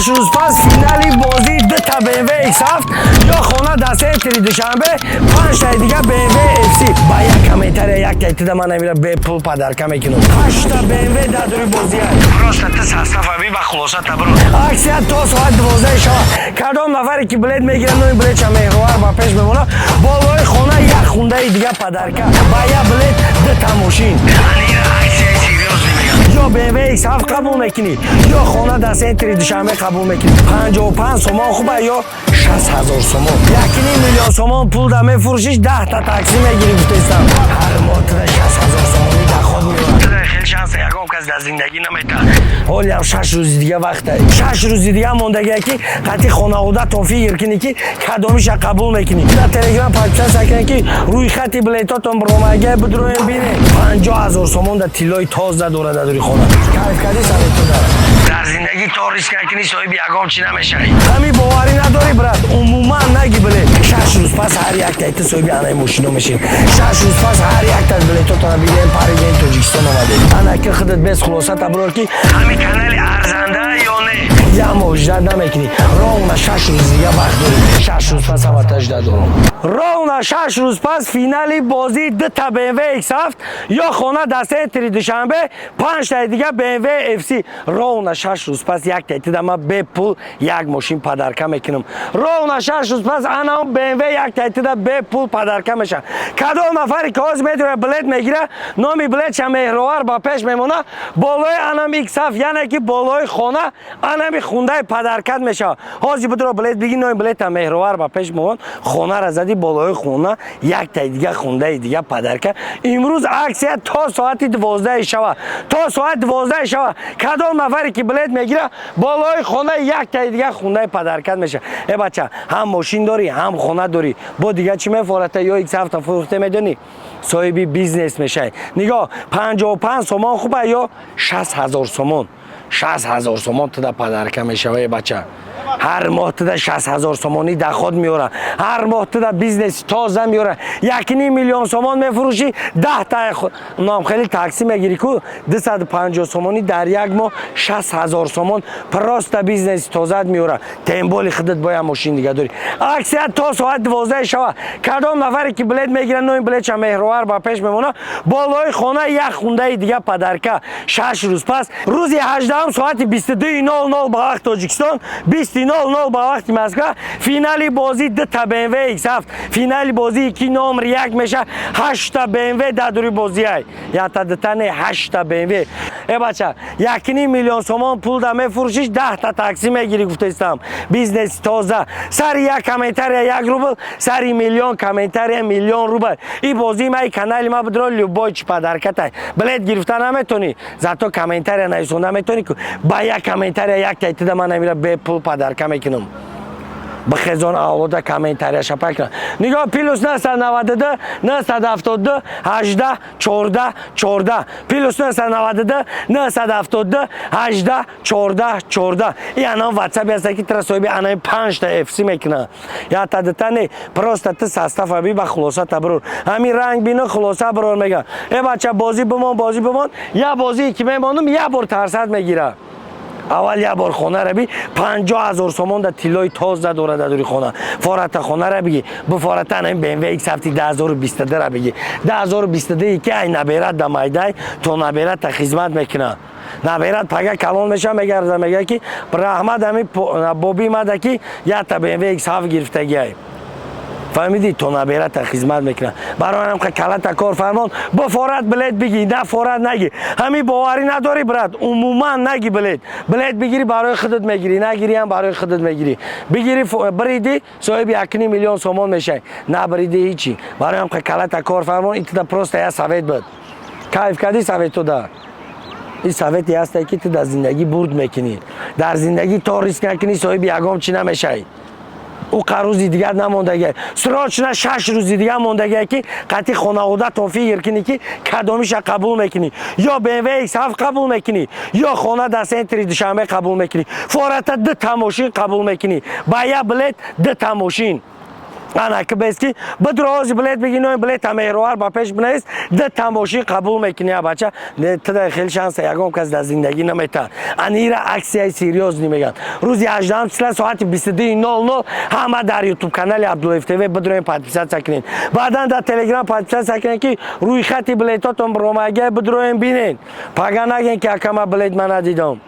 6 рӯз пас финали бозии дута BMW X7 ё хона дар центри Душанбе, панҷтаи дига BMW FC. Ба як комментария як тайтида ман амира бепул подарка мекунам. Ҳашта BMW дар дури бозия. Просто ты состава би, ба хулоса табро. Акция то соат 12 шава. Кадом нафаре ки билет мегирад, номи билетша Меҳровар ба пеш мемона, болои хона як хундаи дига подарка. Ба як билет дута мошин. Ё BMW X7 қабул мекунӣ, ё хона дар центри Душанбе қабул мекунӣ. 55 сомон хуба ё 60 ҳазор сомон. 1,5 миллион сомон пул да мефурӯшиш, 10-та такси мегирӣ, гуфтестам. Ҳар моҳ туда 60 ҳазор сомонӣ доход меорад. Хеле шанса ягон кас дар зиндагӣ наметавад. Ҳолиам 6 рӯзи дига вақта, 6 рӯзи дига мондагия, ки қатъи хонаводатон фикр кунӣ, ки кадомиша қабул мекунӣ. Дар Телеграм подписаться кунед, ки рӯйхати билетотон биромагия, бидроем, бинед. 50 ҳазор сомон дар тиллои тоза дорад дар дури хона. Кайф кардӣ саветода? Дар зиндагӣ то риск накунӣ, соҳиби ягон чӣ намешавӣ. Ҳами боварӣ надорӣ, брат, умуман наги билет. 6 рӯз пас ҳар якта ту соҳиби анаи мошино мешӣ. 6 рӯз пас ҳар якта билетотона бигирем, паридем, Тоҷикистон омадем. Анаки худат без хулоса таброр, ки ҳами канали арзанда ё не. Як моҳ ждать намекунӣ, ровно 6 рӯз дига вақт дорӣ. 6 рӯз пас ҳамата ждать дорам. Ровно 6 рӯз пас финали бозии дута BMW X7 ё хона дар центри Душанбе, панҷтаи дига BMW FC. Ровно 6 рӯз пас як тайтида ман бепул як мошин подарка мекунам. Ровно 6 рӯз пас анаон BMW як тайтида бепул подарка мешавад. Кадом нафаре ки ҳозир медорад, билет мегира, номи билетша Меҳровар ба пеш мемона, болои анам X7, яъне ки болои хона анами хундаи подаркат мешавад. Ҳозир бидро, билет биги, номи билета Меҳровар ба пеш мемон, хонара зади, болои хона яктай дига хундаи дига подарка. Имрӯз акция то соати 12 шава, то соати 12 шава. Кадом нафаре ки билет мегира, болои хона яктай дига хундаи подаркат мешавад. Э бача, ҳам мошин дорӣ, ҳам хона дорӣ, бо дига чӣ мефората? Ё X7 фурӯхте, медонӣ, соҳиби бизнес мешавӣ. Нигоҳ, 55 сомон хуба ё 60 ҳазор сомон? 60 ҳазор сомон туда подарка мешава. Э бача, ҳар моҳ туда 60 ҳазор сомонӣ доход меёра, ҳар моҳ туда бизнеси тоза меёра. 1,5 миллион сомон мефурӯшӣ, 10-та ном хеле такси мегирӣ ку, 250 сомонӣ дар як моҳ 60 ҳазор сомон просто бизнеси тозаат меёра. Тем более худат бояд мошин дига дорӣ. Акция то соати 12 шава. Кадом нафаре ки билет мегира, номи билетша Меҳровар ба пеш мемона, болои хона як хундаи дига подарка. 6 рӯз пас, рӯзи 18-ум, соати 22:00 ба вақти Тоҷикистон, 20:00 ба вақти Москва, финали бозии дута BMW X7, финали бозии ки номер як меша. Ҳашта BMW дар дури бозиай, якта дута не, ҳашта BMW. Э бача, 1,5 миллион сомон пул да мефурӯшиш, 10-та такси мегирӣ, гуфтаистам. Бизнеси тоза. Сари як комментария 1 рубл, сари миллион комментария миллион рубл. И бозии ма, и канали ма бидро, любой чи подаркатай. Билет гирифта наметонӣ, зато комментария нависонда метонӣ ку. Ба як комментария як тайтида ман амира бепул подарка мекунам. Бихезон, авлода комментария шапак кунам. Нигоҳ, +992 972 18 14 14, +992 972 18 14 14. И анам ватсап аста, ки тра соҳиби анаи панҷта FC мекуна. Якта дута не, просто ты состава би, ба хулоса табрур. Ҳамин ранг бино, хулоса бирор мега. Э бача, бозӣ бимон, бозӣ бимон. Як бозие ки мемонам, як бор тарсат мегира. Аввал як бор хонара би, 50 ҳазор сомон да тиллои тоза дорад дар дури хона. Фората хонара биги, буфората ана BMW X7 2022 ра биги. 2022 ки ай наберат да майдай, то наберата хизмат мекуна. Наберат пага калон меша, мегарда, мега, ки раҳмат ами боби мада, ки якта BMW X7 гирифтагиай. Фаҳмидӣ? То наберата хизмат мекунад. Барои ҳам калата кор фармон, буфорат, билет биги, на форат наги. Ҳами боварӣ надорӣ, брат, умуман наги билет. Билет бигирӣ, барои худат мегирӣ, нагирӣ ҳам барои худат мегирӣ. Бигирӣ, бириди, соҳиби 1,5 миллион сомон мешавӣ, набириди, ҳичи. Барои ҳам калата кор фармон. Итида просто як совет буд. Кайф кардӣ советода? Ин совете ҳасте, ки ту дар зиндагӣ бурд мекунӣ. Дар зиндагӣ то риск накунӣ, соҳиби ягон чӣ намешавӣ. Ӯ рӯзи дигар намондагия, срочно 6 рӯзи дигар мондагия, ки қатъи хонаводатон фикр кунӣ, ки кадомиша қабул мекунӣ: ё BMW X7 қабул мекунӣ, ё хона дар центри Душанбе қабул мекунӣ, фората дута мошин қабул мекунӣ, ба як билет дута мошин. Ана ки бес ки бидрози билет бигӣ, нои билета меҳровар ба пеш бинавис, дта мошин қабул мекунӣ. Бача, тида хеле шанса, ягон кас дар зиндагӣ наметавад. Ана ира аксияи серьёзный мегӯянд. Рӯзи 18 числа соати 22:00 ҳама дар Ютуб канали Абдуллоев ТВ бидроем, подписаться кунед, баъдан дар Телеграм подписаться кунед, ки рӯйхати билетотон ромагия бидроем, бинед. Пага наген, ки акама билет ман надидам.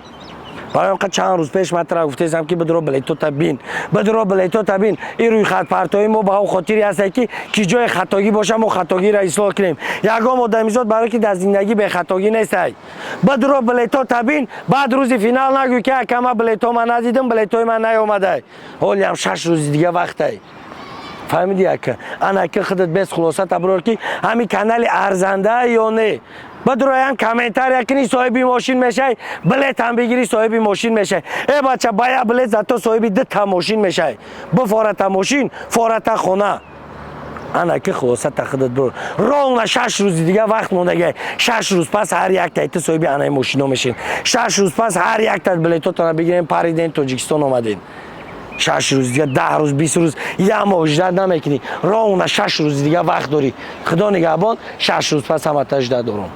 Барои он чанд рӯз пеш ман тара гуфтесам, ки бидро, билетота бин, бидро, билетота бин. Ин рӯйхатпартои мо ба он хотире ҳаста, ки ҷои хатогӣ боша, мо хатогиро ислоҳ кунем. Ягон одамизод барое ки дар зиндагӣ бехатогӣ нестай. Бидро, билетота бин, баъд рӯзи финал нагӯй, ки акама билето ман надидам, билетои ман наёмадай. Ҳолиам 6 рӯзи дига вақтай. Фаҳмиди, ака? Ана ки худат без хулоса таброр, ки ҳамин канали арзанда ё не. Бидроям, комментария кунӣ, соҳиби мошин мешай, билетам бигирӣ, соҳиби мошин мешай. Э бача, бая билет зато соҳиби дута мошин мешай, бифората мошин, фората хона. Ана ки хулоса тахидат бур. Ровно 6 рӯзи дига вақт мондагай. 6 рӯз пас ҳар якта ту соҳиби анаи мошино мешин. 6 рӯз пас ҳар якта билетотона бигирем, париден, Тоҷикистон омадем. 6 рӯз дига, 10 рӯз, 20 рӯз, як моҳ ждать намекунӣ. Ровно 6 рӯзи дига вақт дорӣ. Худо нигаҳбон, 6 рӯз пас ҳамата ждать дорум.